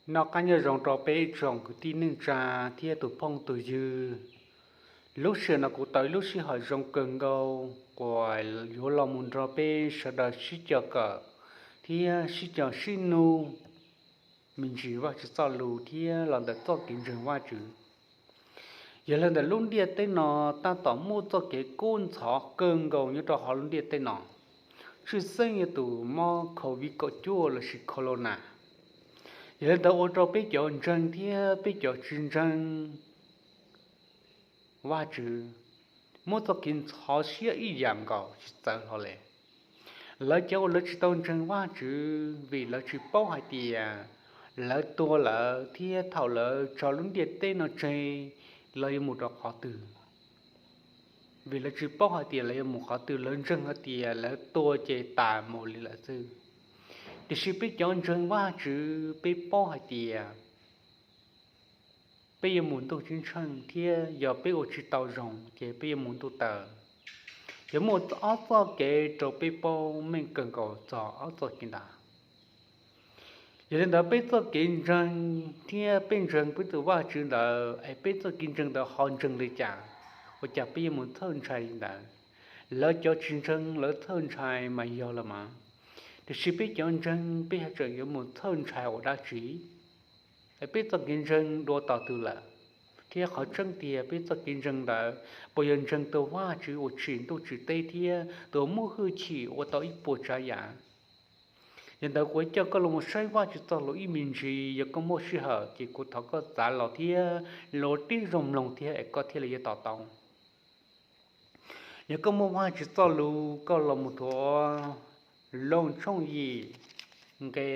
Noj qab nyob zoo rau peb ib tsoom kwv tij neej tsa thiab tus phooj tus ywg. Lub sij hawm no kuv tau ib lub sij hawm zoo kawg nkaus uas yuav los mus nrog peb sawv daws sib cog kawm thiab sib cog sib nug me ntsis Vajtswv txoj lus thiab los ntawm txoj kev ntseeg Vajtswv. Yog li ntawm lub ntiaj teb no tab tom muaj txoj kev kub ntxhov kawg nkaus nyob rau hauv lub ntiaj teb no, tshwj xeeb yog tus mob COVID kaum cuaj lossis corona. Yog li ntawd ua rau peb cov ntseeg thiab peb cov tsis ntseeg Vajtswv muab txoj kev ntxhov siab ib yam nkaus tsis txawv hlo li. Lawv cov uas lawv tsis tau ntseeg Vajtswv vim lawv tsis paub hais tias lawv tuag lawm thiab thaum lawv tso lub ntiaj teb no tseg, lawv yuav mus rau qhov twg. Vim lawv tsis paub hais tias lawv yuav mus qhov twg, lawv ntseeg hais tias lawv tuag ces tas mus li lawm xwb. Tiam sis peb cov ntseeg Vajtswv peb paub hais tias peb yuav mus ntuj ceeb tsheej thiab yog peb ua tsis tau zoo ces peb yuav mus ntuj tawv. Yuav muaj ob txoj kev rau peb paub meej kawg nkaus txog ob txoj kev ntawd. Yog li ntawd peb txoj kev ntseeg thiab peb ntseeg peb tus Vajtswv ntawd es peb txoj kev ntseeg ntawd ho ntseeg li cas, ua cas peb yuav mus txhawj ntshai li ntawd? Lawv cov tsis ntseeg lawv txhawj ntshai mas yog los mas, tiam sis peb cov ntseeg peb ho tseem yuav mus txhawj ntshai ua dab tsi? Es peb txoj kev ntseeg dua tos twg lawm? Thiab qhov tseeb tiag peb txoj kev ntseeg ntawd puas yog ntseeg tus Vajtswv uas tsim ntuj tsim teb thiab tus muaj hwj chim ua tau ib puas tsav yam? Yog ntawd kuv coj koj los mus saib Vajtswv txoj lus ib me ntsis, yog koj muaj sij hawm ces kuv thov koj txav los thiab los tib zoo mloog thiab es koj thiaj li yuav to taub. Yog koj muaj Vajtswv txoj lus koj los mus thuav Loos tshooj yim nqe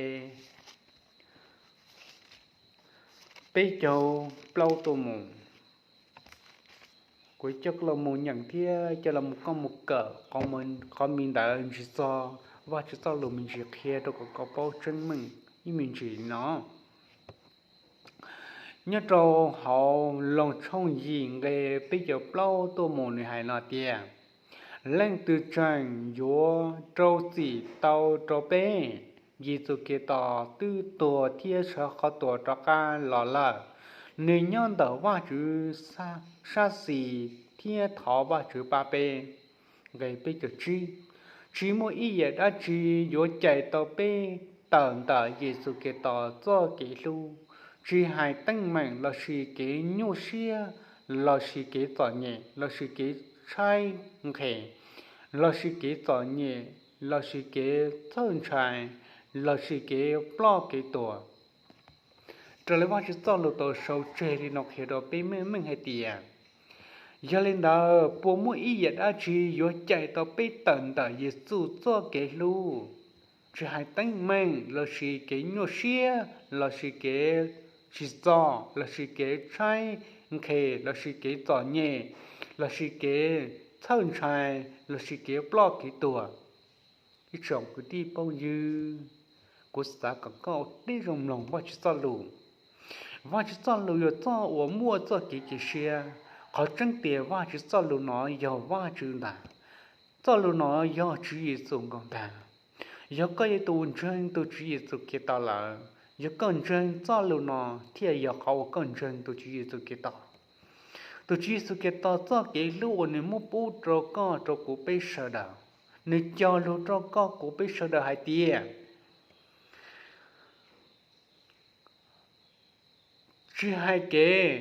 peb caug plaub tuaj mus. Kuv coj koj los mus nyeem thiab coj los mus koj mus kawm qhov me ntawd ntsis txog Vajtswv txoj lus me ntsis qhia rau kom koj paub tseeb meej ib me ntsis li no. Nyob rau hauv Loos tshooj yim nqe peb caug plaub tuaj mus nws hais no tias, leej twg tseem yuav rau txim tau rau peb? Yexus Khetos twb tuag thiab sawv qhov tuag rov qab los lawm. Nws nyob ntawm Vajtswv sab xis thiab thov Vajtswv pab peb. Nqe peb caug tsib, tsis muaj ib yam dab tsi yuav cais tau peb tawm ntawm Yexus Khetos txoj kev hlub, tsis hais teeb meem lossis kev nyuaj siab lossis kev txom nyem lossis kev tshaib nqhis lossis kev txom nyem lossis kev txhawj ntshai lossis kev ploj kev tuag. Raws li Vajtswv txoj lus tau sau tseg li no qhia rau peb meej meej hais tias, yog li ntawd puas muaj ib yam dab tsi yuav cais tau peb tawm ntawm Yexus txoj kev hlub? Tsis hais teeb meem lossis kev nyuaj siab lossis kev tsim txom lossis kev tshaib nqhis lossis kev txom nyem lossis kev txhawj ntshai lossis kev ploj kev tuag. Ib tsoom kwv tij phooj ywg, kuv xav kom koj ua tib zoo mloog Vajtswv txoj lus. Vajtswv txoj lus yog txoj uas muaj txoj kev cia siab. Qhov tseeb tias Vajtswv txoj lus no yog Vajtswv ntag. Txoj lus no yog Tswv Yexus nkaus ntag. Yog koj yog tus ntseeg tus Tswv Yexus Khetos lawm, yog koj ntseeg txoj lus no thiaj yog qhov uas koj ntseeg tus Tswv Yexus Khetos. Tus Tswv Yexus Khetos txoj kev hlub uas nws muab pub rau koj rau kuv peb sawv daws, nws cog lus rau koj kuv peb sawv daws hais tias, tsis hais kev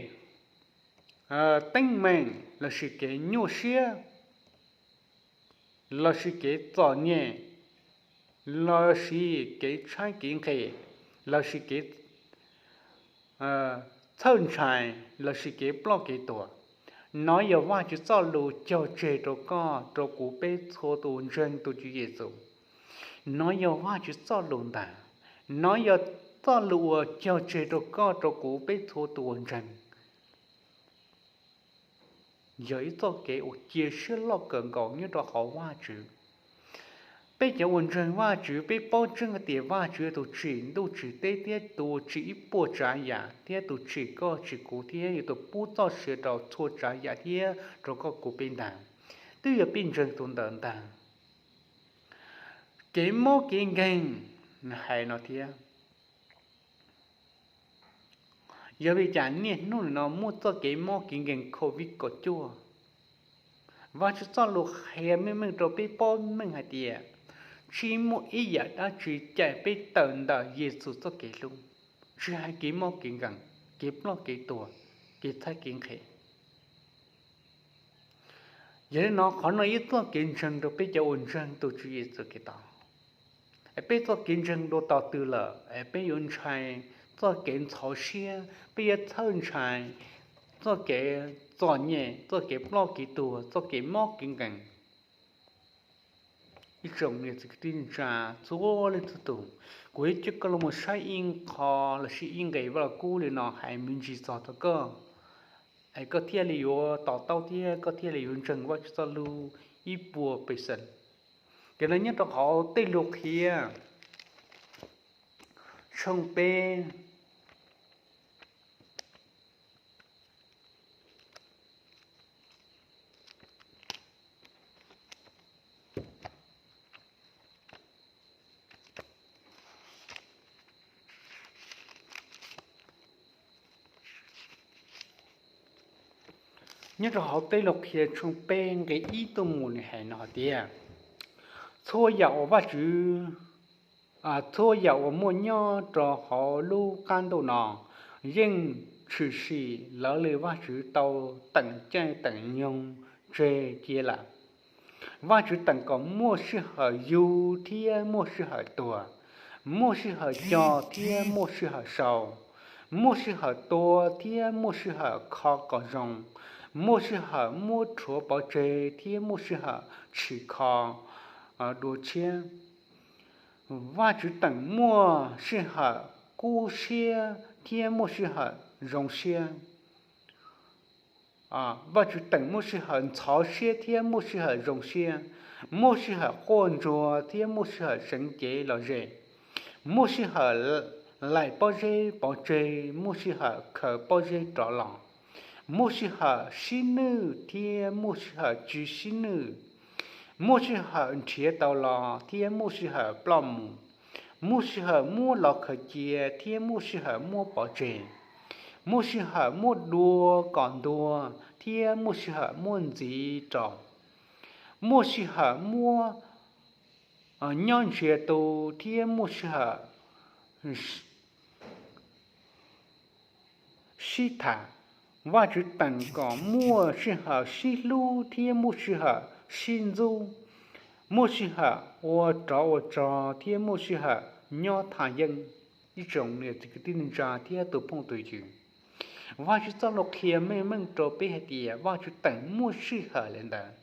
teeb meem lossis kev nyuaj siab lossis kev txom nyem lossis kev tshaib kev nqhis lossis kev txhawj ntshai lossis kev ploj kev tuag. Nov yog Vajtswv txoj lus cog tseg rau koj rau kuv peb txhua tus ntseeg tus Tswv Yexus. Nov yog Vajtswv txoj lus ntag. Nov yog txoj lus uas cog tseg rau koj rau kuv peb txhua tus uas ntseeg. Yog ib txoj kev uas cia siab loj kawg nkaus nyob rau hauv Vajtswv. Peb cov uas ntseeg Vajtswv peb paub tseeb hais tias Vajtswv yog tus tsim ntuj tsim teb thiab tus tsim ib puas tsav yam thiab tus tsim koj tsim kuv thiab yog tus pub txoj sia rau txhua tsav yam thiab rau koj kuv peb ntag. Twb yog peb ntseeg tus ntawd ntag. Kev mob kev nkeeg hais no thiab. Yog vim li cas niaj hnub no muaj txoj kev mob kev nkeeg COVID kaum cuaj? Vajtswv txoj lus qhia meej meej rau peb paub meej hais tias tsis muaj ib yam dab tsi cais peb tawm ntawm Yexus txoj kev hlub, tsis hais kev mob kev nkeeg, kev ploj kev tuag, kev txhawb kev nqhis. Yog li no qhov no yog txoj kev ntseeg rau peb cov uas ntseeg tus Tswv Yexus Khetos. Peb txoj kev ntseeg dua tos twg lawm es peb yuav ntshai txoj kev ntxhov siab, peb yuav txhawj ntshai txoj kev txom nyem, txoj kev ploj kev tuag, txoj kev mob kev nkeeg. Ib tsoom niam txiv kwv tij neej tsa txhua leej txhua tus, kuv yuav coj koj los mus saib ib qho lossis ib nqe Vaj Lug Kub li no hais me ntsis txog rau koj, es koj thiaj li yuav to taub thiab koj thiaj li yuav ntseeg Vajtswv txoj lus ib puas pej xeem. Ces no nyob rau hauv Tej Lus Qhia tshooj peb, nyob rau hauv Tej Lus Qhia tshooj peb nqe ib tuaj mus nws hais no hais tias, txhua yam uas Vajtswv, txhua yam uas muaj nyob rau hauv lub qab ntuj no yeej tshwm sim lawv li Vajtswv tau teem caij teem nyoog tseg cia lawm. Vajtswv teem kom muaj sij hawm yug thiab muaj sij hawm tuag, muaj sij hawm cog thiab muaj sij hawm sau, muaj sij hawm tua thiab muaj sij hawm kho kom zoo, muaj sij hawm muab rhuav pov tseg thiab muaj sij hawm tshim kho dua tshiab. Vajtswv teem muaj sij hawm kub siab thiab muaj sij hawm zoo siab. Vajtswv teem muaj sij hawm ntxhov siab thiab muaj sij hawm zoo siab, muaj sij hawm quaj ntsuag thiab muaj sij hawm seev cev los ze, muaj sij hawm laim pob zeb pov tseg, muaj sij hawm khaws pob zeb rov los, muaj sij hawm sib nwj thiab muaj sij hawm tsis sib nwj, muaj sij hawm nrhiav tau los thiab muaj sij hawm ploj mus, muaj sij hawm muab los khaws cia thiab muaj sij hawm muab pov tseg, muaj sij hawm muab dua kom ntuag thiab muaj sij hawm muab ntxiv rau, muaj sij hawm muab nyob ntsiag tu thiab muaj sij hawm sib tham. Vajtswv teem kom muaj sij hawm sib hlub thiab muaj sij hawm sib ntxub, muaj sij hawm ua rov ua tsog thiab muaj sij hawm nyob tham yeej. Ib tsoom niam txiv kwv tij neej tsa thiab tus phooj tus ywg, Vajtswv txoj lus qhia meej meej rau peb hais tias Vajtswv teem muaj sij hawm li ntawd.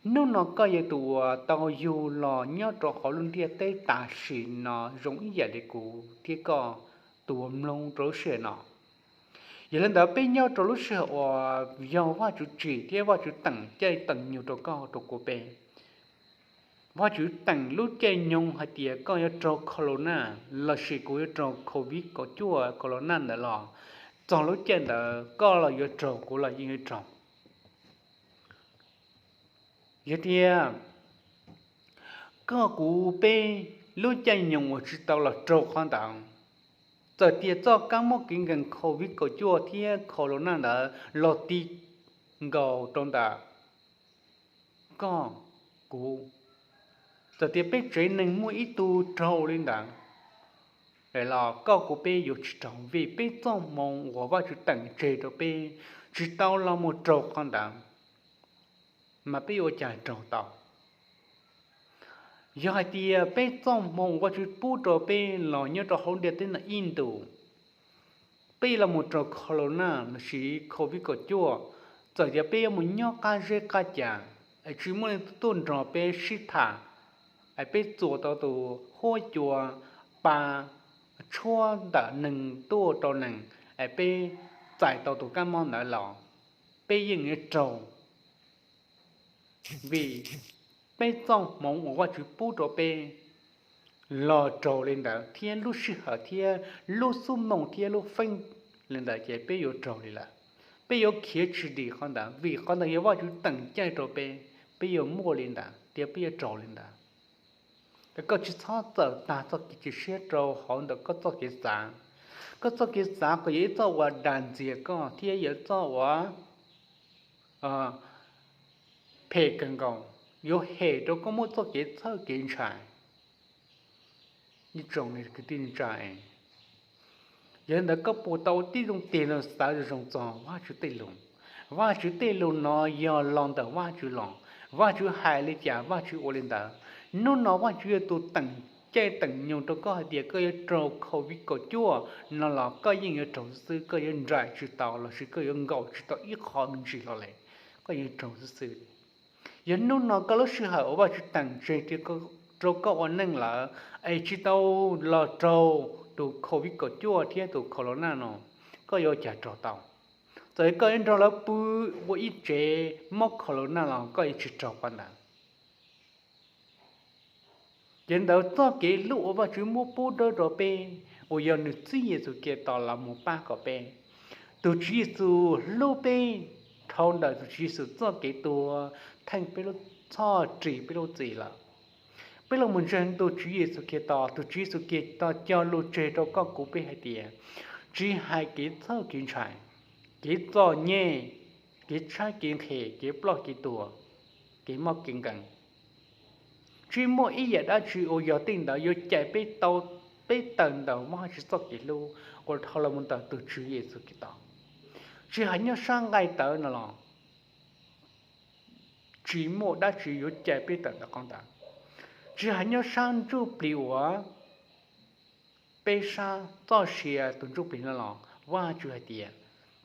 Hnub no koj yog tus uas tau yug los nyob rau hauv lub ntiaj teb tam sim no zoo ib yam li kuv thiab koj tus uas mloog rau lub sij hawm no. Yog li ntawd peb nyob rau lub sij hawm uas yog Vajtswv tsim thiab Vajtswv teem caij teem nyoog rau koj rau kuv peb. Vajtswv teem lub caij nyoog hais tias koj yuav raug corona lossis kuv yuav raug COVID kaum cuaj corona ntawd los, txog lub caij ntawd koj los yuav raug kuv los yeej yuav raug. Yog tias koj kuv peb lub caij nyoog uas tsis tau los raug qhov ntawd, txawm tias txoj kab mob kev nkeeg COVID kaum cuaj thiab corona ntawd los ti nkaus rau ntawm koj, kuv, txawm tias peb tsev neeg muaj ib tug raug li ntawd los koj kuv peb yuav tsis raug vim peb txoj hmoo uas Vajtswv teem tseg rau peb tsis tau los mus raug qhov ntawd, mas peb yuav ua cas raug tau? Yog hais tias peb txoj hmoo uas Vajtswv pub rau peb los nyob rau hauv ntiaj teb no ib ntus, peb los mus raug corona lossis COVID kaum cuaj, txawm tias peb yuav mus nyob qab zeb qab cas es tsis muaj leej twg tuaj nrog peb sib tham, es peb txuas tau tus huab cua pa tshuab ntawm neeg tuaj rau neeg, es peb txais tau tus kab mob ntawd los, peb yeej yuav raug, vim peb txoj hmoov uas Vajtswv pub rau peb los raug li ntawd thiab lub sij hawm thiab lub xub mooj thiab lub feeb li ntawd ces peb yuav raug li lawm. Peb yuav khiav tsis dim qhov ntawd vim qhov ntawd yog Vajtswv teem caij rau peb, peb yuav muaj li ntawd thiab peb yuav raug li ntawd. Koj tsis txhob txawm tag txoj kev cia siab rau hauv ntawm koj txoj kev xav. Koj txoj kev xav ko yog ib txoj uas dag ntxias koj thiab yog ib txoj uas phem kawg nkaus, yuav hem rau koj muaj txoj kev txhawj kev ntshai. Kwv tij neej tsa, yog li ntawd koj puas tau ua tib zoo tig los xav zoo txog Vajtswv tej lus? Vajtswv tej lus no yog los ntawm Vajtswv los, Vajtswv hais li cas Vajtswv ua li ntawd. Hnub no Vajtswv yog tus teem caij teem nyoog rau koj hais tias koj yuav raug COVID kaum cuaj no los koj yeej yuav raug xwb xwb, koj yuav nraim tsis tau lossis koj yuav nkaum tsis tau ib qho me ntsis los li, koj yuav raug xwb xwb. Yog hnub no koj lub sij hawm uas Vajtswv teem tseg rau koj ua neej lawm es tsis tau los raug tus COVID kaum cuaj thiab tus corona no, koj yuav ua cas raug tau? Txawm koj yuav nrog lawv pw ua ib tsev mob corona los koj yuav tsis raug qhov ntawd. Ces ntawd txoj kev hlub uas Vajtswv muab pub dawb rau peb, uas yog nws txib Yexus Khetos los mus pab kom peb. Tus Tswv Yexus hlub peb dhau ntawm tus Tswv Yexus txoj kev tuag theej peb lub txhoj ris peb lub txim lawm. Peb los mus ntseeg tus Tswv Yexus Khetos, tus Tswv Yexus Khetos cog lus tseg rau koj kuv peb hais tias, tsis hais kev txhawj kev ntshai, kev txom nyem, kev tshaib kev nqhis, kev ploj kev tuag, kev mob kev nkeeg, tsis muaj ib yam dab tsi uas yog tej ntawd yuav cais peb tau, peb tawm ntawm Vajtswv txoj kev hlub uas dhau los mus ntawm tus Tswv Yexus Khetos. Tsis hais nyob sab nqaij tawv no los tsis muaj dab tsi yuav cais peb tawm ntawm qhov ntawd. Tsis hais nyob sab ntsuj plig uas peb sab txoj sia tus ntsuj plig no los Vajtswv hais tias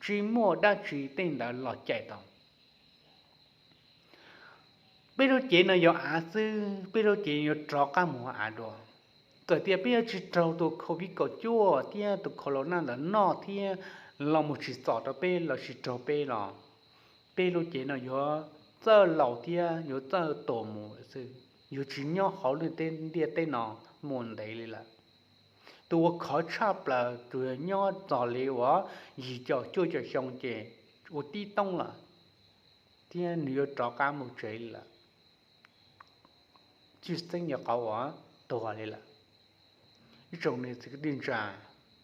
tsis muaj dab tsi tej ntawd los cais tau. Peb lub cev no yog av xwb, peb lub cev yuav rov qab mus av dua. Txawm tias peb yuav tsis raug tus COVID kaum cuaj thiab tus corona ntawd noj thiab los mus tsim txom rau peb lossis raug peb los, peb lub cev no yuav txawj laus thiab yuav txawj tuam mus lawm xwb, yuav tsis nyob hauv lub ntiaj teb no mus ntev li lawm. Tus uas khov tshaj plaws tsuas yog nyob txog li uas yim caum cuaj caum xyoo ces ua tib toob lawm, thiab nws yuav rov qab mus tsev li lawm. Tshwj xeeb yog qhov uas tuag li lawm. Ib tsoom niam txiv kwv tij neej tsa,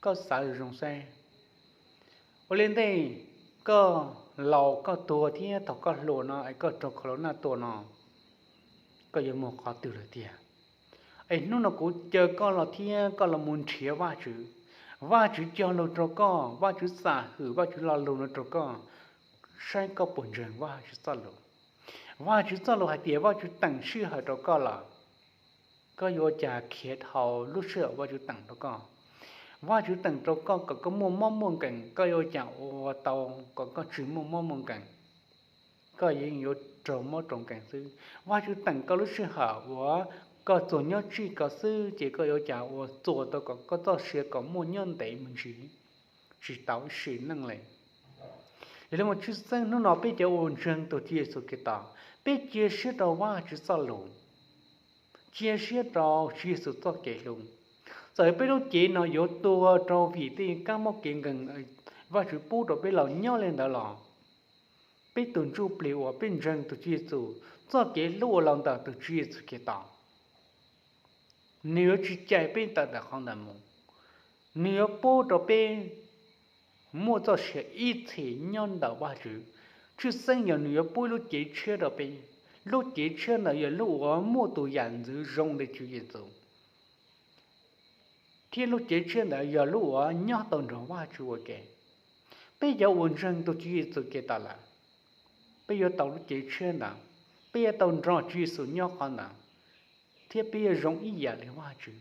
koj xav zoo zoo saib, ua li ntej koj laus koj tuag thiab thaum koj hluas no es koj raug corona tua no, koj yuav mus qhov twg lawm tiag? Es hnub no kuv caw koj los thiab koj los mus nrhiav Vajtswv. Vajtswv cog lus rau koj, Vajtswv xam hwm Vajtswv lo lus no rau koj, saib koj puas ntseeg Vajtswv txoj lus. Vajtswv txoj lus hais tias Vajtswv teem sij hawm rau koj lawm, koj yuav ua cas khiav dhau lub sij hawm Vajtswv teem rau koj? Vajtswv teem rau koj kom koj muaj mob muaj nkees, koj yuav ua cas ua tau kom koj tsis muaj mob muaj nkees? Koj yeej yuav raug mob raug nkees xwb. Vajtswv teem koj lub sij hawm uas koj txuas nyob tsij koj xwb, ces koj yuav ua cas ua txuas tau kom koj txoj sia kom muaj nyob ntev me ntsis, tsis tau ib sim neej li. Yog li mas tshwj xeeb hnub no peb cov uas ntseeg tus Tswv Yexus Khetos, peb cia siab rau Vajtswv txoj lus, cia siab rau Tswv Yexus txoj kev hlub. Txawm peb lub cev no yuav tuag rau vim tej kab mob kev nkees Vajtswv pub rau peb los nyob li ntawd los, peb tus ntsuj plig uas peb ntseeg tus Tswv Yexus txoj kev hlub uas los ntawm tus Tswv Yexus Khetos, nws yuav tsis cais peb tawm ntawm qhov ntawd mus. Nws yuav pub rau peb muaj txoj sia ib txhis nyob ntawm Vajtswv. Tshwj xeeb yog nws yuav pub ib lub cev tshiab rau peb. Lub cev tshiab ntawd yog lub uas muaj tus yam ntxwv zoo li Tswv Yexus, thiab lub cev tshiab ntawd yog lub uas nyob tau nrog Vajtswv ua ke. Peb cov uas ntseeg tus Tswv Yexus Khetos lawm, peb yuav tau lub cev tshiab ntawd, peb yuav tau nrog Tswv Yexus nyob qhov ntawd, thiab peb yuav zoo ib yam li Vajtswv.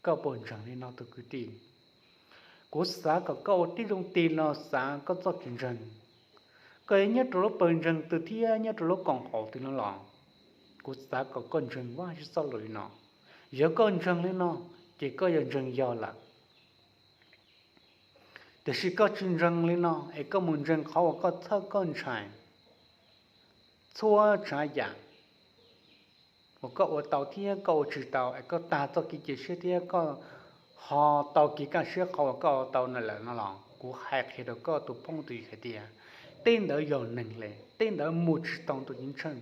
Koj puas ntseeg li no tus kwv tij? Kuv xav kom koj ua tib zoo tig los xav koj txoj kev ntseeg. Koj yuav nyob rau lub pawg ntseeg twg thiab nyob rau lub koom haum twg no los, kuv xav kom koj ntseeg Vajtswv txoj lus li no. Yog koj ntseeg li no, ces koj yuav ntseeg yog lawm. Tiam sis koj tsis ntseeg li no es koj mus ntseeg qhov uas koj txhawj koj ntshai, txhua tsav yam uas koj ua tau thiab koj ua tsis tau es koj tag txoj kev cia siab thiab koj ho tau kev kaj siab qhov uas koj ua tau no lawm no los, kuv hais qhia rau koj tus phooj tus ywg hais tias, tej ntawd yog neeg li, tej ntawd mus tsis tau ntu ceeb tsheej,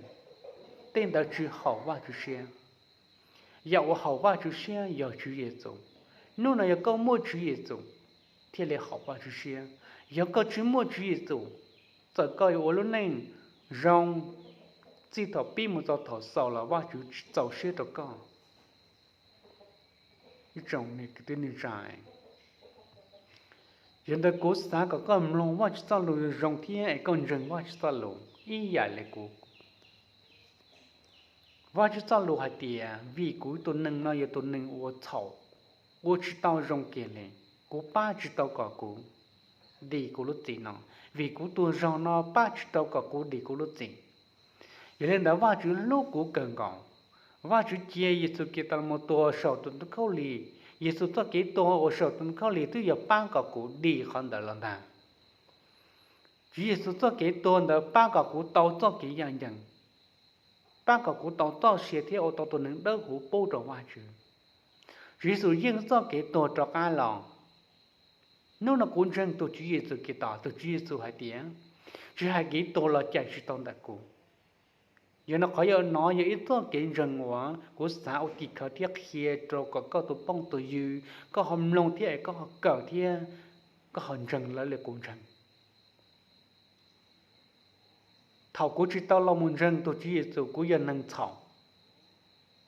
tej ntawd tsis haum Vajtswv siab. Yam uas haum Vajtswv siab yog Tswv Yexus, Hnub no yog koj muaj Tswv Yexus thiaj li haum Vajtswv siab. Yog koj tsis muaj Tswv Yexus, txawm koj yuav ua lub neej zoo txij thaum pib mus txog thaum xaus los Vajtswv tsis txaus siab rau koj. Yog ntawd kuv xav kom koj mloog Vajtswv txoj lus zoo thiab es koj ntseeg Vajtswv txoj lus ib yam li kuv. Vajtswv txoj lus hais tias, vim kuv tus neeg no yog tus neeg uas txhaum, ua tsis tau zoo kiag li, kuv pab tsis tau kom kuv dim kuv lub txim no, vim kuv tus zog no pab tsis tau kom kuv dim kuv lub txim. Yog li ntawd Vajtswv hlub kuv kawg nkaus. Vajtswv cia Yexus Khetos los tuag saum tus ntoo khaub lig. Yexus txoj kev tuag uas saum tus ntoo khaub lig twb yog pab kom kuv dim qhov ntawd los ntag. Tswv Yexus txoj kev tuag ntawd pab kom kuv tau txoj kev ncaj ncees, pab kom kuv tau txoj sia thiab ua tau tus neeg dawb huv pub rau Vajtswv. Tswv Yexus yeej txoj kev tuag rov qab los. Hnub no kuv ntseeg tus Tswv Yexus Khetos, tus Tswv Yexus hais tias, tsis hais kev tuag los cais tsis tau ntawm kuv. Yog no qhov yog no yog ib txoj kev ntseeg uas kuv xav ua tim khawv thiab qhia rau kom koj tus phooj tus ywg, koj ho mloog thiab es koj ho kawm thiab koj ho ntseeg lawv li kuv ntseeg. Thaum kuv tsis tau los mus ntseeg tus Tswv Yexus, kuv yog neeg txhaum,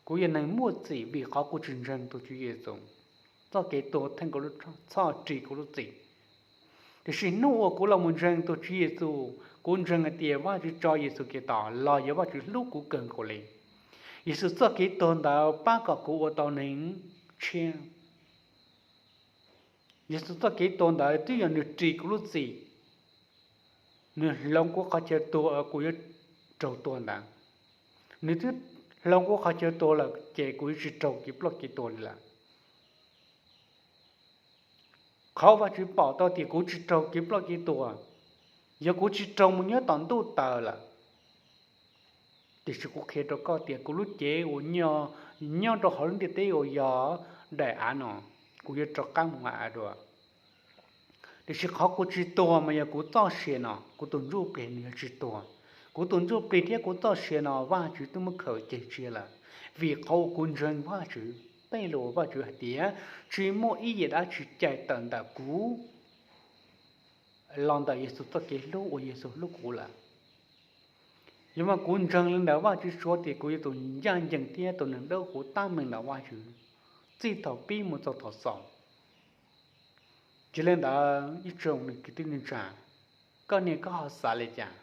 kuv yog neeg muaj txim vim qhov kuv tsis ntseeg tus Tswv Yexus txoj kev tuag theej kuv lub, txhoj ris kuv lub txim. Tiam sis hnub uas kuv los mus ntseeg tus Tswv Yexus, kuv ntseeg hais tias Vajtswv tso Yexus Khetos los yog Vajtswv hlub kuv kawg nkaus li. Yexus txoj kev tuag ntawd pab kom kuv ua tau neeg tshiab. Yexus txoj kev tuag ntawd twb yog nws ris kuv lub txim. Nws hloov kuv qhov chaw tuag uas kuv yuav raug tuag ntawd. Nws twb hloov kuv qhov chaw tuag lawm ces kuv yuav tsis raug kev ploj kev tuag li lawm. Qhov Vajtswv pom tau tias kuv tsis raug kev ploj kev tuag, yog kuv tsis raug mus nyob tom ntuj taws lawm. Tiam sis kuv qhia rau koj tias kuv lub cev uas nyob rau hauv lub ntiaj teb uas yog daim av no, kuv yuav rov qab mus av dua. Tiam sis qhov kuv tsis tuag mas yog kuv txoj sia no, kuv tus ntsuj plig nws yuav tsis tuag. Kuv tus ntsuj plig thiab kuv txoj sia no Vajtswv twb muab khaws ceg tsiv lawm, vim qhov uas kuv ntseeg Vajtswv tej lus uas Vajtswv hais tias tsis muaj ib yam dab tsi cais tawm ntawm kuv los ntawm Yexus txoj kev hlub uas Yexus hlub kuv lawm. Yog mas kuv ntseeg li ntawd Vajtswv suav tias kuv yog tus ncaj ncees thiab tus neeg dawb huv tab meeg ntawm Vajtswv txij thaum pib mus txog thaum xaus. Ces li ntawd ib tsoom kwv tij neej tsa, koj niam koj ho xav li cas?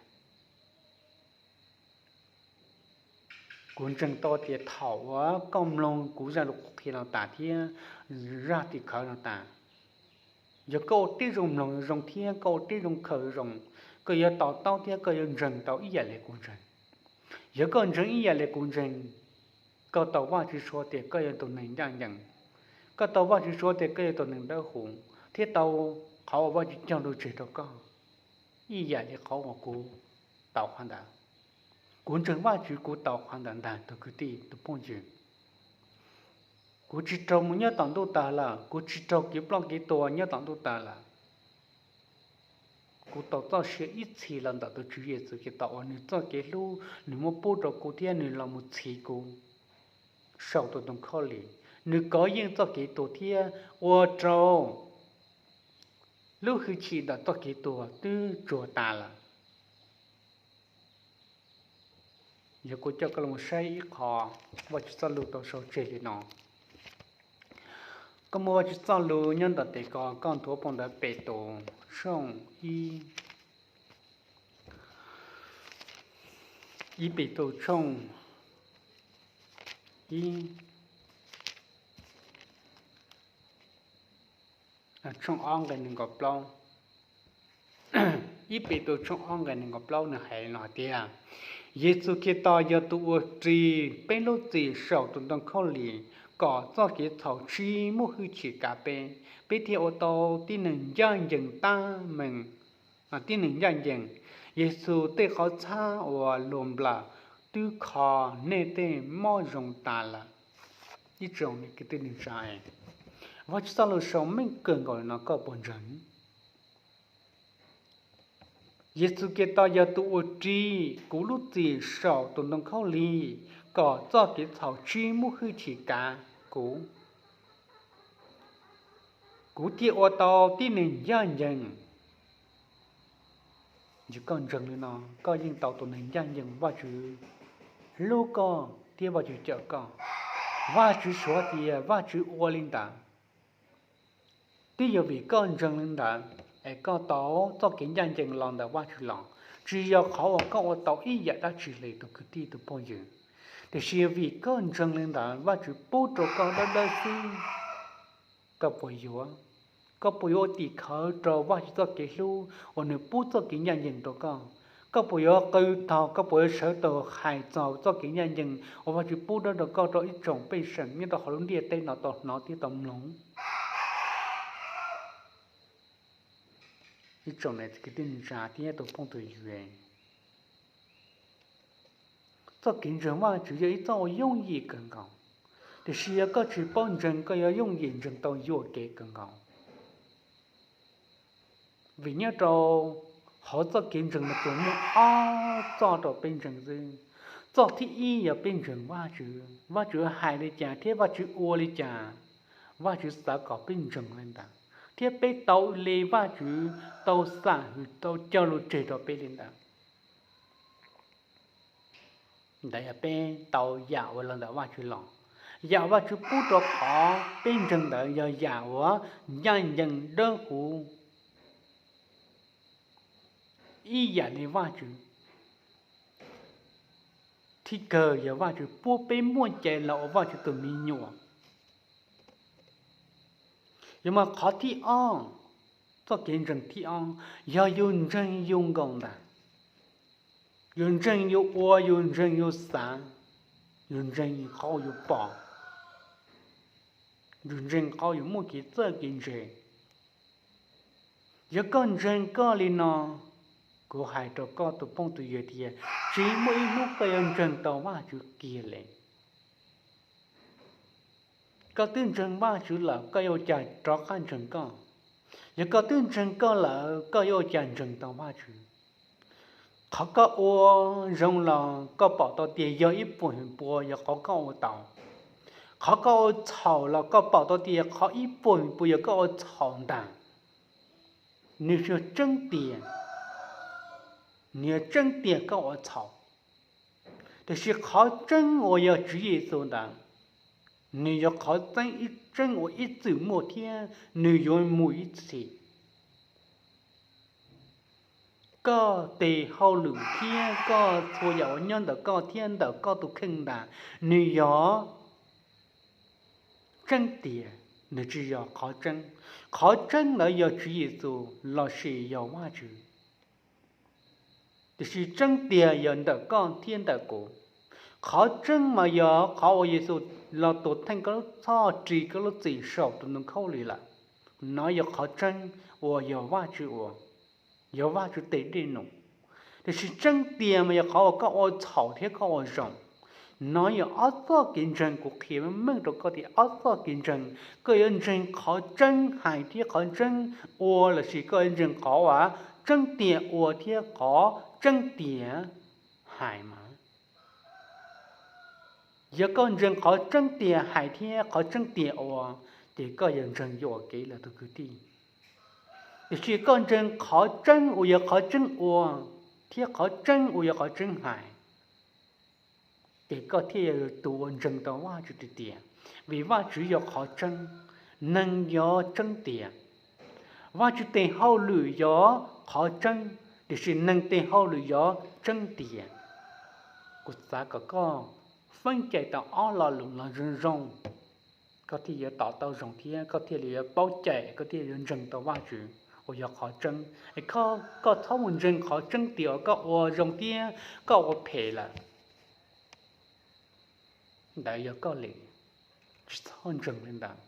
Kuv ntseeg tau tias thaum uas koj mloog kuv zaj lus qhia no tas thiab zaj tim khawv no tas, yog koj ua tib zoo mloog zoo thiab koj ua tib zoo khaws zoo, koj yuav to taub thiab koj yuav ntseeg tau ib yam li kuv ntseeg. Yog koj ntseeg ib yam li kuv ntseeg, koj tau Vajtswv suav tias koj yog tus neeg ncaj ncees, koj tau Vajtswv suav tias koj yog tus neeg dawb huv thiab tau qhov uas Vajtswv cog lus tseg rau koj ib yam li qhov uas kuv tau qhov ntawd. Kuv ntseeg Vajtswv kuv tau qhov ntawd ntag tus kwv tij tus phooj ywg. Kuv tsis raug mus nyob tom ntuj taws lawm, kuv tsis raug kev ploj kev tuag nyob tom ntuj taws lawm. Kuv tau txoj sia ib txhis los ntawm tus Tswv Yexus Khetos uas nws txoj kev hlub nws muab pub rau kuv thiab nws los mus txhiv kuv saum tus ntoo khaub lig. Nws kov yeej txoj kev tuag thiab ua rau lub hwj chim ntawm txoj kev tuag twb tsuag tas lawm. Yog kuv coj koj los saib ib qho Vajtswv txoj lus tau sau tseg li no. Koj muaj Vajtswv txoj lus nyob ntawm tes ko, koj nthuav pom ntawv Petus tshooj ib, ib Petus tshooj ib, tshooj ob nqe nees nkaum plaub. Ib Petus tshooj ob nqe nees nkaum plaub nws hais li no hais tias, Yexus Khetos yog tus uas ris peb lub txim saum tus ntoo khaub lig kom txoj kev txhaum tsis muaj hwj chim kav peb, peb thiaj ua tau tib neeg ncaj ncees tab meeg, tib neeg ncaj ncees. Yexus tej qhov txhab uas luag nplawm twb kho nej tej mob zoo tas lawm. Ib tsoom kwv tij neej tsa, Vajtswv txoj lus sau meej kawg nkaus li no koj puas ntseeg? Yexus Khetos yog tus uas ris kuv lub txim saum tus ntoo khaub lig kom txoj kev txhaum tsis muaj hwj chim kav kuv. kuv thiaj ua tau tib neeg ncaj ncees. Yog koj ntseeg li no, koj yeej tau tus neeg ncaj ncees, Vajtswv hlub koj thiab Vajtswv cawm koj. Vajtswv suav tias Vajtswv ua li ntawd, twb yog vim koj ntseeg li ntawd es koj tau txoj kev ncaj ncees los ntawm Vajtswv los, tsis yog qhov uas koj ua tau ib yam dab tsi li tus kwv tij tus phooj ywg. Tiam sis vim koj ntseeg li ntawd, Vajtswv pub rau koj dawb dawb xwb. Koj puas yuav? Koj puas yuav ua tim khawv rau Vajtswv txoj kev hlub uas nws pub txoj kev ncaj ncees rau koj? Koj puas yuav qw tog, koj puas yuav sawv taug hais txog txoj kev ncaj ncees uas Vajtswv pub dawb rau koj rau ib tsoom pej xeem nyob rau hauv lub ntiaj teb no tau hnov thiab tau mloog? Ib tsoom niam txiv kwv tij neej tsa thiab tus phooj tus ywg, txoj kev ntseeg Vajtswv yog ib txoj uas yooj yim kawg nkaus, tiam sis yog koj tsis paub ntseeg, koj yuav yooj yim ntseeg tau yuam kev kawg nkaus. Vim nyob rau hauv txoj kev ntseeg no tsuas muaj ob txoj rau peb ntseeg xwb. Txoj thib ib yog peb ntseeg Vajtswv, Vajtswv hais li cas thiab Vajtswv ua li cas, Vajtswv xav kom peb ntseeg li ntawd, thiab peb tau li Vajtswv tau xam hwm tau cog lus tseg rau peb li ntawd. Ntawd yog peb tau yam uas los ntawm Vajtswv los. Yam Vajtswv pub rau qhov peb ntseeg ntawd yog yam uas ncaj ncees dawb huv ib yam li Vajtswv. Thib kawg yog Vajtswv pub peb muaj cai los ua Vajtswv tus me nyuam. Yog mas qhov thib ob, txoj kev ntseeg thib ob, yog yus ntseeg yus nkaus ntag. Yus ntseeg yus ua, yus ntseeg yus xav, yus ntseeg qhov uas yus pom, yus ntseeg qhov uas yus muaj kev txawj kev ntse. Yog koj ntseeg koj li no, kuv hais rau koj tus phooj tus ywg tias tsis muaj ib hnub koj yuav ntseeg tau Vajtswv kiag li. Koj twb ntseeg Vajtswv lawm, koj yuav ua cas rov qab ntseeg koj? Yog koj twb ntseeg koj lawm, koj yuav ua cas ntseeg tau Vajtswv? Qhov koj ua zoo los koj pom tau tias yog ib puas feem pua yog qhov koj ua tau. Qhov koj ua txhaum los koj pom tau tias qhov ib puas feem pua yog koj ua txhaum ntag. Nws yog tseeb tiag, nws yog tseeb tiag koj ua txhaum. Tiam sis qhov tseeb uas yog Tswv Yexus ntawd, nws yog qhov tseeb, ib tseeb uas ib txwm muaj thiab nws yuav mus ib txhis. Koj tes hauj lwm thiab koj txhua yam uas nyob ntawm koj thiab ntawm koj tus kheej ntawd, nws yog tseeb tiag, nws tsis yog qhov tseeb. Qhov tseeb ntawd yog Tswv Yexus lossis yog Vajtswv. Tiam sis tseeb tiag yog ntawm koj thiab ntawm kuv. Qhov tseeb mas yog qhov uas Yexus los tuam theej koj lub txhoj, ris koj lub txim saum tus ntoo khaub lig lawm. Nov yog qhov tseeb uas yog Vajtswv ua, yog Vajtswv tes dej num. Tiam sis tseeb tiag mas yog qhov uas koj ua txhaum thiab koj ua zoo. Nov yog ob txoj kev ntseeg, kuv qhia meej meej rau koj tias ob txoj kev ntseeg, koj yuav ntseeg qhov tseeb hais thiab qhov tseeb ua lossis koj yuav ntseeg qhov uas tseeb tiag ua thiab qhov tseeb tiag hais mas. Yog koj ntseeg qhov tseeb tiag hais thiab qhov tseeb tiag ua, ces koj yog ntseeg yuam kev lawm tus kwv tij. Tiam sis koj ntseeg qhov tseeb uas yog qhov tseeb ua thiab qhov tseeb uas yog qhov tseeb hais, ces koj thiaj yog tus uas ntseeg tau Vajtswv tiag tiag. Vim Vajtswv yog qhov tseeb, neeg yog tseeb tiag. Vajtswv tes hauj lwm yog qhov tseeb, tiam sis neeg tes hauj lwm yog tseeb tiag. Kuv xav kom koj feeb cai tau ob lo lus no zoo zoo, koj thiaj yuav to taub zoo thiab koj thiaj li yuav paub cai, koj thiaj yuav ntseeg tau Vajtswv uas yog qhov tseeb. Es koj txhob mus ntseeg qhov tseeb tiag uas koj ua zoo thiab koj ua phem lawm, ntawd yog koj li. Tsis txhob ntseeg li ntawd.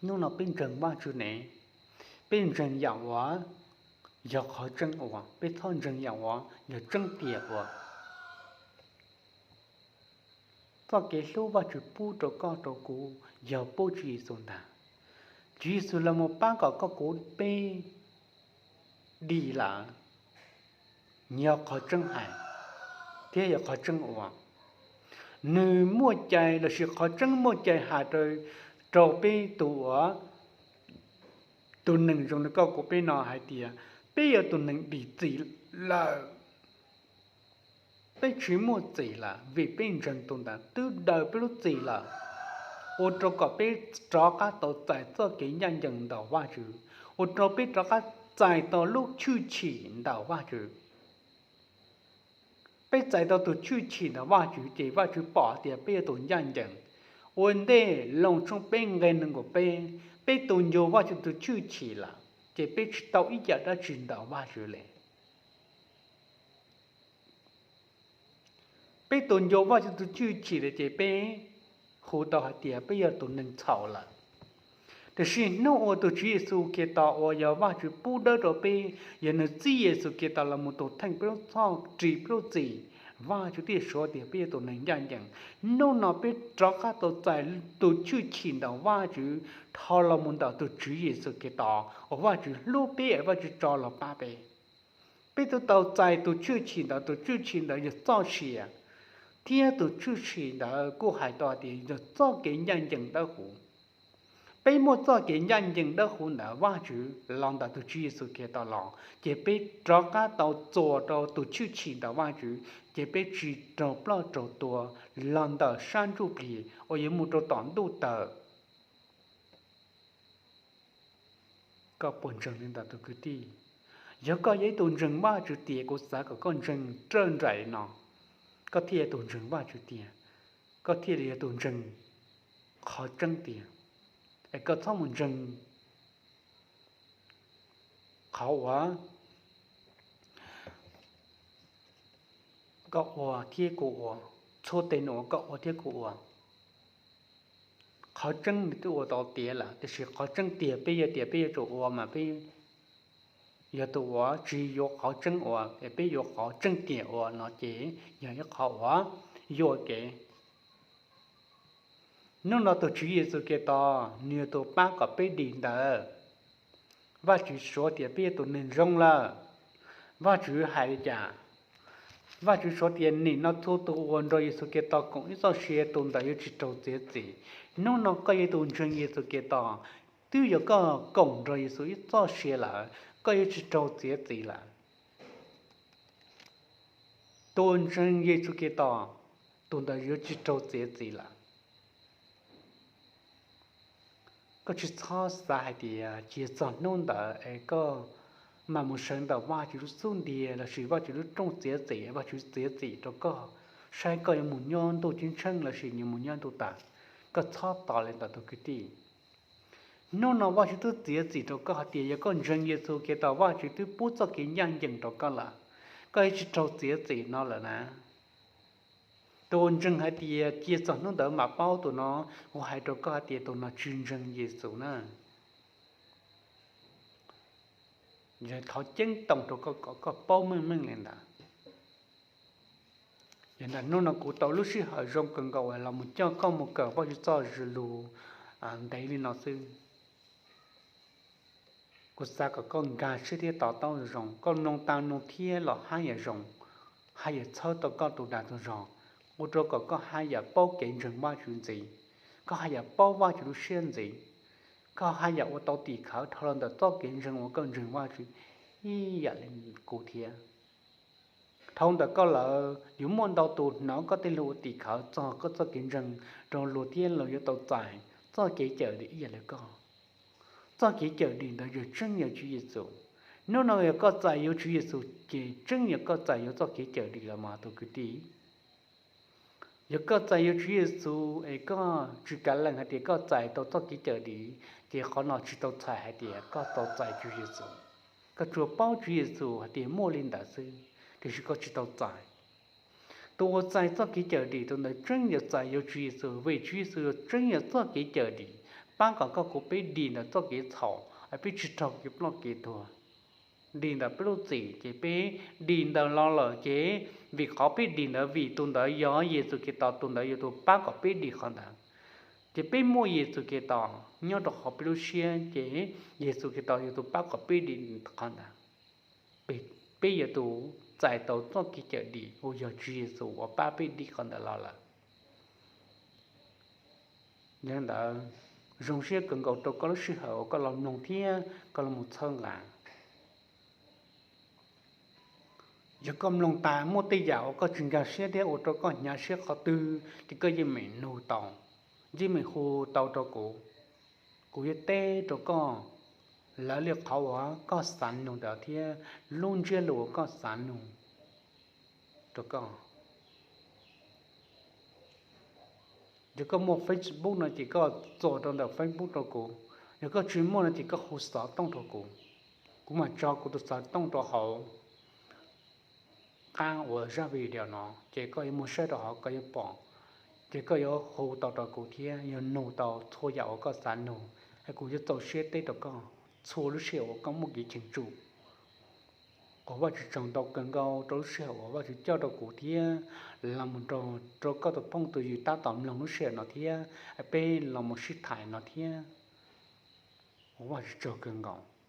Hnub no peb ntseeg Vajtswv ne, peb ntseeg yam uas yog qhov tseeb ua, peb txhob ntseeg yam uas yog tseeb tiag ua. Txoj kev hlub Vajtswv pub rau koj rau kuv yog pub Tswv Yexus ntag. Tswv Yexus los mus pab kom koj kuv peb dim lawm, yog qhov tseeb hais thiab yog qhov tseeb ua. Nws muaj cai lossis qhov tseeb muaj cai hais rau peb tus uas Tus neeg zoo li koj kuv peb no hais tias peb yog tus neeg dim txim lawm. Peb tsis muaj txim lawm vim peb ntseeg tus ntawd twb daws peb lub txim lawm, ua rau kom peb rov qab tau txais txoj kev ncaj ncees ntawm Vajtswv, ua rau peb rov qab txais tau lub tshwj chim ntawm Vajtswv. Peb txais tau tus tshwj chim ntawm Vajtswv ces Vajtswv pom tias peb yog tus ncaj ncees. Ua ntej Loos tshooj peb nqe nees nkaum peb, peb tus nco Vajtswv tus tshwj chim lawm ces peb tsis tau ib yam dab tsi ntawm Vajtswv li. Peb tus nco Vajtswv tus tshwj chim lawm ces peb hu tau hais tias peb yog tus neeg txhaum lawm. Tiam sis hnub uas tus Tswv Yexus Khetos uas yog Vajtswv pub dawb rau peb, yog nws txib Yexus Khetos los mus tus theej peb lub txhoj, ris peb lub txim, Vajtswv thiaj suav tias peb yog tus neeg ncaj ncees. Hnub no peb rov qab tau txais tus tshwj chim ntawm Vajtswv dhau los mus ntawm tus Tswv Yexus Khetos uas Vajtswv hlub peb es Vajtswv tso los pab peb. Peb twb tau txais tus tshwj chim ntawd, tus tshwj chim ntawd yog txoj sia, thiab tus tshwj chim ntawd kuj hais tau tias yog txoj kev ncaj ncees dawb huv. Peb muaj txoj kev ncaj ncees dawb huv ntawd Vajtswv los ntawm tus Tswv Yexus Khetos los, ces peb rov qab tau txuas rau tus tshwj chim ntawm Vajtswv, ces peb tsis raug ploj raug tuag los ntawm sab ntsuj plig uas yuav mus rau tom ntuj tawm. Koj puas ntseeg li ntawd tus kwv tij? Yog koj yog ib tug ntseeg Vajtswv tiag, kuv xav kom koj ntseeg raws nraim li no, koj thiaj yog tus ntseeg Vajtswv tiag, koj thiaj li yog tus ntseeg qhov tseeb tiag. Es koj txhob mus ntseeg qhov uas koj ua thiab kuv ua, txhua tes num uas koj ua thiab kuv ua. Qhov tseeb nws twb ua tau tiav lawm, tiam sis qhov tseeb tiag peb yog tias peb yuav tsum ua mas peb yog tus uas tsis yuav qhov tseeb ua, es peb yuav qhov tseeb tiag ua no ces yog ib qhov uas yuam kev. Hnub no tus Tswv Yexus Khetos nws yog tus pab kom peb dim ntawd. Vajtswv suav tias peb yog tus neeg zoo lawm. Vajtswv hais li cas? Vajtswv suav tias nim no txhua tus uas nrog Yexus Khetos koom ib txoj sia tus ntawd yuav tsis raug txiav txim. Hnub no koj yog tus ntseeg Yexus Khetos, twb yog koj koom nrog Yexus ib txoj sia lawm, koj yuav tsis raug txiav txim lawm. Tus ntseeg Yexus Khetos, tus ntawd yuav tsis raug txiav txim lawm. Koj tsis txhob xav hais tias cia txog hnub ntawd es koj mam mus sawv ntawm Vajtswv lub xub ntiag lossis Vajtswv lub rooj txiav txim, Vajtswv txiav txim rau koj, saib koj yuav mus nyob ntuj ceeb tsheej lossis yuav mus nyob ntuj tas. Koj txhob tos li ntawd tus kwv tij. Hnub no Vajtswv twb txiav txim rau koj hais tias yog koj ntseeg Yexus Khetos Vajtswv twb pub txoj kev ncaj ncees rau koj lawm, koj yuav tsis raug txiav txim no lawm na. Tus uas ntseeg hais tias cia txog hnub ntawd mam paub, tus no kuv hais rau koj hais tias tus no tsis ntseeg Yexus na. Thov ceeb toom rau koj kom koj paub meej meej li ntawd. Yog ntawm hnub no kuv tau lub sij hawm zoo kawg nkaus uas los mus coj koj mus kawm Vajtswv txoj lus ntev li no xwb. Kuv xav kom koj nkag siab thiab to taub zoo, koj mloog tas mloog thiab los haj yam zoo, haj yam txhawb tau koj tus dag tus zog, ua rau kom koj haj yam paub kev ntseeg Vajtswv ntxiv, koj haj yam paub Vajtswv lub siab ntxiv, koj haj yam ua tau tim khawv dhau los ntawm txoj kev ntseeg uas koj ntseeg Vajtswv ib yam li kuv thiab. Dhau ntawm koj lawm yuav muaj ntau tus hnov koj tej lus ua tim khawv txog koj txoj kev ntseeg rau luag thiab luag yuav tau txais txoj kev cawm dim ib yam li koj. Txoj kev cawm dim ntawd yog tseeb yog Tswv Yexus. Hnub no yog koj txais yuav Tswv Yexus ces tseeb yog koj txais yuav txoj kev cawm dim los mas tus kwv tij. Yog koj txais yuav Tswv Yexus es koj tsis kav lees hais tias koj txais tau txoj kev cawm dim, ces qhov no tsis tau txhais hais tias koj tau txais Tswv Yexus. Koj tsuas paub Tswv Yexus hais tias muaj li ntawd xwb, tiam sis koj tsis tau txais. Tus uas txais txoj kev cawm dim tus ntawd tseeb yog txais yuav Tswv Yexus, vim Tswv Yexus yog tseeb yog txoj kev cawm dim, pab kom koj kuv peb dim ntawm txoj kev txhaum, peb tsis raug kev ploj kev tuag. Dim ntawm peb lub txim ces peb dim ntawd los lawm ces vim qhov peb dim ntawd vim tus ntawd yog Yexus Khetos, tus ntawd yog tus pab kom peb dim qhov ntawd. Ces peb muaj Yexus Khetos nyob rau hauv peb lub siab ces Yexus Khetos yog tus pab kom peb dim qhov ntawd. Peb yog tus txais tau txoj kev cawm dim uas yog Tswv Yexus uas pab peb dim qhov ntawd los lawm. Yog li ntawd, Zoo siab kawg nkaus rau koj lub sij hawm uas koj los mloog thiab koj los mus txhawb nqa. Yog koj mloog tas muaj tej yam uas koj tsis nkag siab thiab ua rau koj hnyav siab qhov twg ces koj yeej meem nug tau, yeej meem hu tau rau kuv. Kuv yuav teb rau koj lawv li qhov uas koj xav nug ntawd thiab lub ntsiab lus uas koj xav nug rau koj. Yog koj muaj Facebook no ces koj txuas rau ntawm Facebook rau kuv, yog koj tsis muaj no ces koj hu xov tooj rau kuv, kuv mam tso kuv tus xov tooj rau hauv qab uas zaj video no ces koj yuav mus saib rau hauv koj yuav pom, ces koj yuav hu tau rau kuv thiab yuav nug tau txhua yam uas koj xav nug, es kuv yuav txaus siab teb rau koj txhua lub sij hawm uas koj muaj kev cheem tsum. Ua Vajtswv tsaug ntau kawg nkaus rau lub sij hawm uas Vajtswv coj rau kuv thiab los mus rau koj tus phooj tus ywg tab tom mloog lub sij hawm no thiab peb los mus sib tham no thiab. Ua Vajtswv tsaug kawg nkaus.